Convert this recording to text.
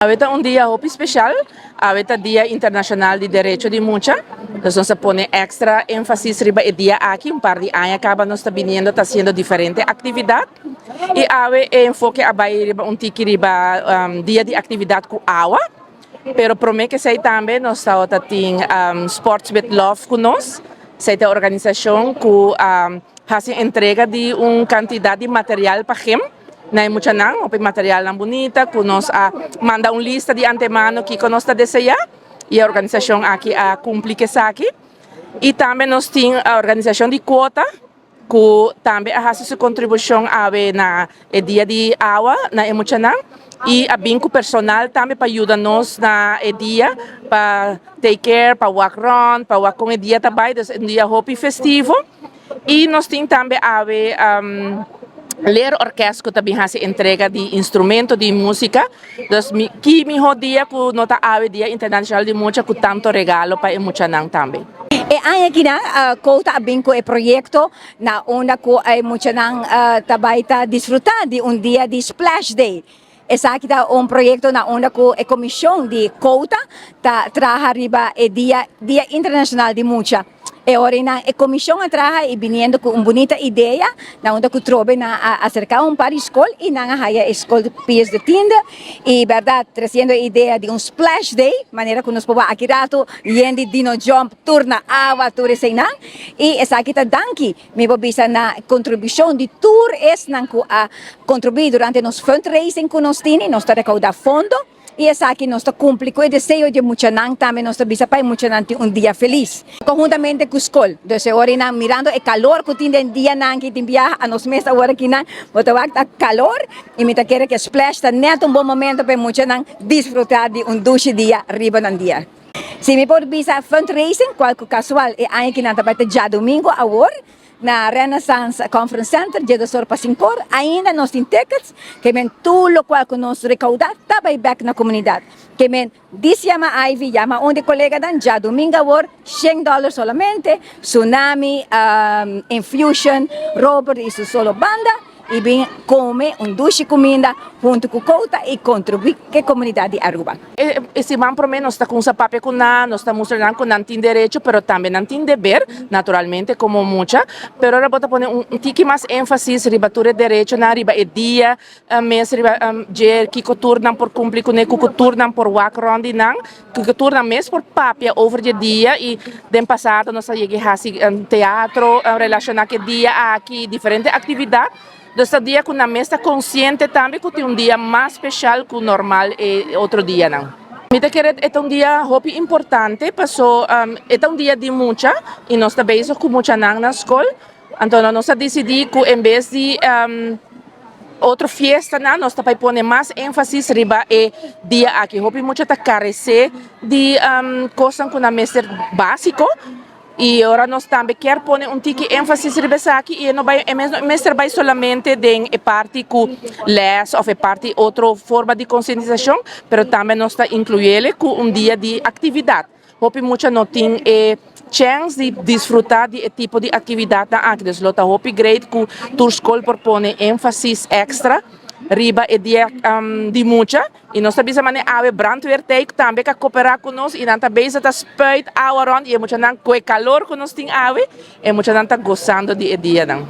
Awe ta un dia hopi special, awe ta Dia Internacional di Derecho di Mucha, dus nos a pone extra enfasis riba e dia aki, un par di aña caba nos ta biniendo ta haciendo diferente actividad y awe e enfoke a bay riba un tiki riba dia di actividad cu awa, pero prome cu esey tambe nos tabata tin Sports with Love cu nos, esey ta e organisacion cu a haci entrega di un cantidad di material pa gym. Na e muchanan hopi materialnan bunita ku nos a manda un lista di antemano kiko nos ta deseá i e organisashon aki a kumpli ku esaki. I tambe nos tin organisashon di kuota ku tambe a hasi su kontribushon awe na e dia di awa na e muchanan i a bin ku personal tambe pa yuda nos na e dia pa take care, pa wak rònt, pa wak kon e dia ta bai. Dus un dia hopi festivo. I nos tin tambe awe Leer Orkest ku ta bin hasi entrega di instrumento di músika. Dus mi ki mihó dia ku no ta awe Dia Internashonal di Mucha ku tanto regalo pa e muchanan tambe. E aña akinan Kouta a bin ku e proyekto na unda ku e muchanan ta bai ta disfrutá di un dia di Splash Day. Esaki ta un proyekto na unda ku e komishon di Kouta ta traha riba e dia Dia Internashonal di Mucha. E ora einan e komishon a traha i biniendo ku un bunita idea na unda ku trobe nan a aserká un par di skol i nan a haya e skol Pius de Tiende i bèrdat tresiendo e idea di un splash day manera ku nos por wak aki ratu yen di dino jump tur na awa tur eseinan i esaki ta danki mi por bisa na kontribushon di tur esnan ku a kontribuí durante nos fundraising ku nos tini nos ta rekoudá fondo. I esaki nos ta kumpli ku e deseo di e muchanan, tambe nos ta bisa pa e muchanan tin un dia felis. Konhuntamente ku skol. Dus e ora einan mirando e kalor ku tin den dianan ki tin biaha a nos mes awor akinan, bo ta wak ta kalor i mi ta kere ku e splash ta nèt un bon momento pa e muchanan disfrutá di un dushi dia riba nan dia. Si mi por bisa fundraising, kual ku kasual e aña kinan ta bai ta djadumingu awor, Na Renaissance Conference Center dje dos or pa sinkor ainda nos tin tickets ke men tur lokual ku nos rekoudá ta bai bek na komunidat. Ke men dis yama Ivy, yama un di koleganan djadumingu awor shen dòler solamente, Tsunami, Infusion, Robert i su solo banda. I bin come un dushi cuminda hunto cu Cota y contribui cu e comunidad di Aruba. E siman prome nos ta cunsa papia cu nan, nos ta mustra nan cu nan tin derecho pero tambe nan tin deber, naturalmente como mucha, pero ora bo ta pone un tiki mas enfasis riba tur e derechonan, riba e dia mes, riba dje kico tur nan por cumpli cune, cu tur nan por wak rond di nan. Ku tur nan mes por papia over di e dia i den pasado nos a yega hasi teatro relashoná ku e dia aki, diferente aktividat. Dus ta dia ku nan mes ta konsiente tambe ku tin un dia mas speshal ku normal e otro dianan. Mi ta kere e ta un dia hopi importante paso e ta un dia di mucha i nos ta bezig ku muchanan na skol. Anto nos a disidí ku en bes di otro fiestanan nos ta bai pone mas énfasis riba e dia aki. Hopi mucha ta karesé di kosnan ku nan mester básiko i ora nos tambe kier pone un tiki énfasis riba esaki i e no bai e mes no mester bai solamente den e parti ku lès òf e parti otro forma di konsientisashon pero tambe nos ta inkluyele ku un dia di aktividat. Hopi mucha no tin e chèns di disfrutá di e tipo di aktividatnan aki. Dus lo ta hopi great ku tur skol por pone énfasis èkstra riba e dia di mucha. I nos ta bisa manera awe brandweer tei tambe ka koperá ku nos i nan ta bezig ta spuit awa rònt i e muchanan ku e kalor ku nos tin awe e muchanan ta gosando di e dianan.